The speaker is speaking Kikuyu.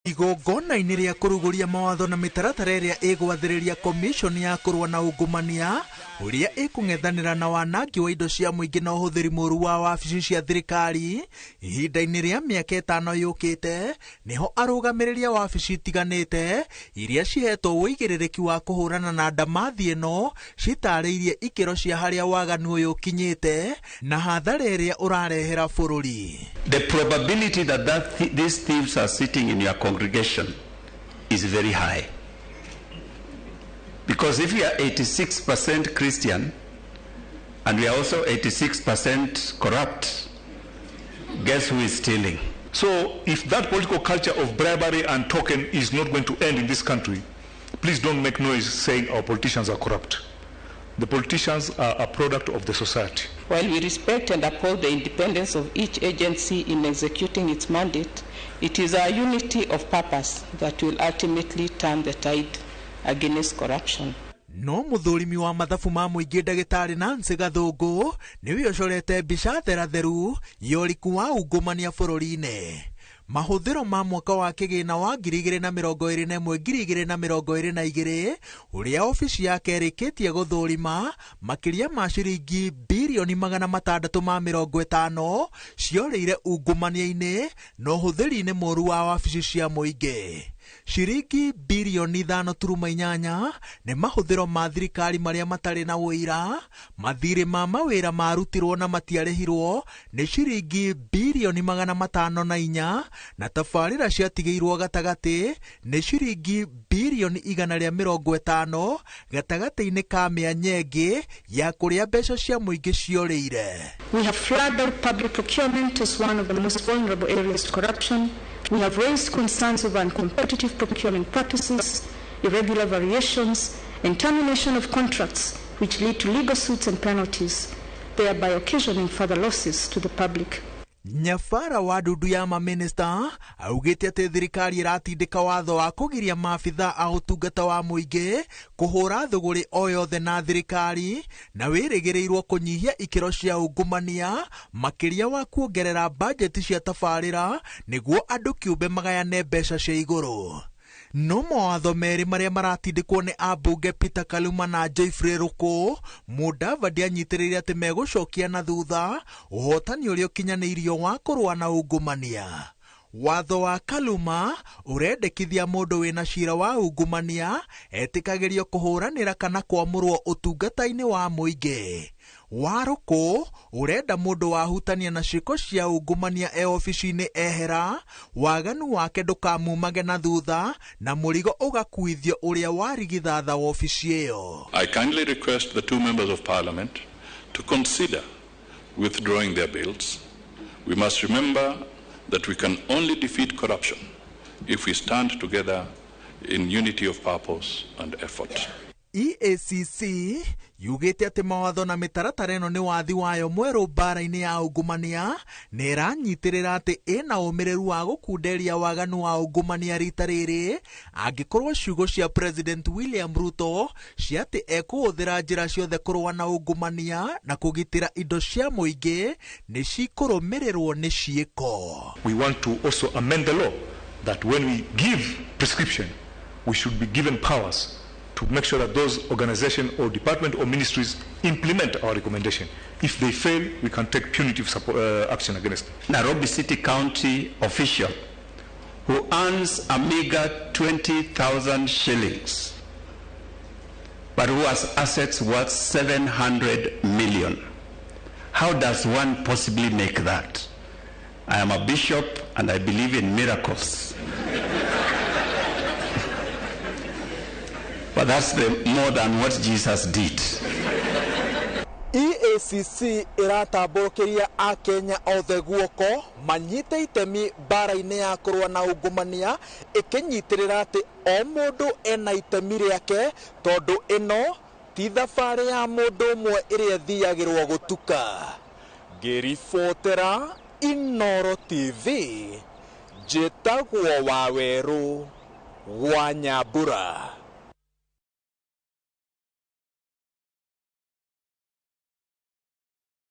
Igongona-inĩ rĩa kũrugũria mawatho na mĩtaratara ĩrĩa ĩgwathĩrĩria commission ya kũrũa na ungumania ũrĩa ĩkũng'ethanĩra na wanangi wa indo cia mũingĩ na ũhũthĩri mũru wa wabici cia thirikari ihinda-inĩ rĩa mĩaka 5 yũkĩte, nĩho arũgamĩrĩri a wabici itiganĩte iria cihetwo ũigĩrĩrĩki wa kũhũrana na ndamathi ĩno citarĩirie ikĩro cia harĩa waganu ũyũ ũkinyĩte na hathara ĩrĩa ũrarehera bũrũri. The probability that these thieves are sitting in your congregation is very high. Because if we are 86% Christian and we are also 86% corrupt, guess who is stealing? So if that political culture of bribery and token is not going to end in this country, please don't make noise saying our politicians are corrupt. The politicians are a product of the society. While we respect and uphold the independence of each agency in executing its mandate, it is our unity of purpose that will ultimately turn the tide against corruption. No mũthũrimi wa mathabu ma mũingĩ ndagĩtarĩ Nancy Gathũngũ nĩwe ũcorete mbica theratheru ya ũriku wa ungumania bũrũri-inĩ. Mahũthĩro ma mwaka wa kĩgĩna wa 2021 2022 ũrĩa obici yake ĩrĩkĩtie gũthũrima makĩria ma ciringi birioni 650 ciorĩire ungumania-inĩ na ũhũthĩri-inĩ mũru wa wabici cia mũingĩ. Ciringi birioni 5.8 nĩ mahũthĩro ma thirikari marĩa matarĩ na ũira, mathirĩ ma mawĩra marutirwo na matiarĩhirwo nĩ ciringi birioni 504, na tabarĩra ciatigĩirwo gatagatĩ nĩ ciringi birioni 150 gatagatĩ-inĩ ka mĩanya ĩngĩ ya kũrĩa mbeca cia mũingĩ ciorĩire. We have flagged out public procurement as one of the most vulnerable areas to corruption. We have raised concerns over uncompetitive procurement practices, irregular variations, and termination of contracts which lead to legal suits and penalties, thereby occasioning further losses to the public. Nyabara wa ndundu ya maminista augĩte atĩ thirikari ĩratindĩka watho wa kũgiria maabitha a ũtungata wa mũingĩ kũhũra thũgũrĩ o yothe na thirikari, na wĩrĩgĩrĩirwo kũnyihia ikĩro cia ungumania makĩria wa kuongerera bajeti cia tabarĩra nĩguo andũ kĩũmbe magayane mbeca cia igũrũ. No mawatho merĩ marĩa maratindĩkwo nĩ ambunge Peter Kaluma na Geoffrey Ruku, Mudavadi anyitĩrĩire atĩ megũcokia na thutha ũhotani ũrĩa ũkinyanĩirio wa kũrũa na ungumania. Watho wa Kaluma ũrendekithia mũndũ wĩna cira wa ungumania etĩkagĩrio kũhũranĩra kana kwamũrwo ũtungata-inĩ wa mũingĩ. Wa Ruku ũrenda mũndũ wahutania na ciĩko cia ungumania e obici-inĩ ehera, waganu wake ndũkamumage na thutha na mũrigo ũgakuithio ũrĩa warigithatha wobici ĩyo. I kindly request the two members of parliament to consider withdrawing their bills. We must remember that we can only defeat corruption if we stand together in unity of purpose and effort. EACC yugĩte atĩ mawatho na mĩtaratara ĩno nĩ wathi wayo mwerũ mbara-inĩ ya ungumania, na ĩranyitĩrĩra atĩ ĩna ũmĩrĩru wa gũkunderia waganu wa ungumania rita rĩrĩ angĩkorwo ciugo cia President William Ruto cia atĩ ekũhũthĩra njĩra ciothe kũrũa na ungumania na kũgitĩra indo cia mũingĩ nĩ cikũrũmĩrĩrwo nĩ ciĩko. We want to also amend the law that when we give prescription, we should be given powers to make sure that those organizations or department or ministries implement our recommendation. If they fail, we can take punitive action against them. Nairobi City County official who earns a meager 20,000 shillings, but who has assets worth 700 million. How does one possibly make that? I am a bishop and I believe in miracles. But that's the more than what Jesus did. EACC ĩratambũrũkĩria akenya othe guoko manyite itemi mbara-inĩ ya kũrũa na ungumania, ĩkĩnyitĩrĩra atĩ o mũndũ ena itemi rĩake tondũ ĩno ti thabarĩ ya mũndũ ũmwe ĩrĩa ĩthiagĩrwo gũtuka. Ngĩribotera Inooro TV, njĩtagwo Wawerũ wa Nyambura.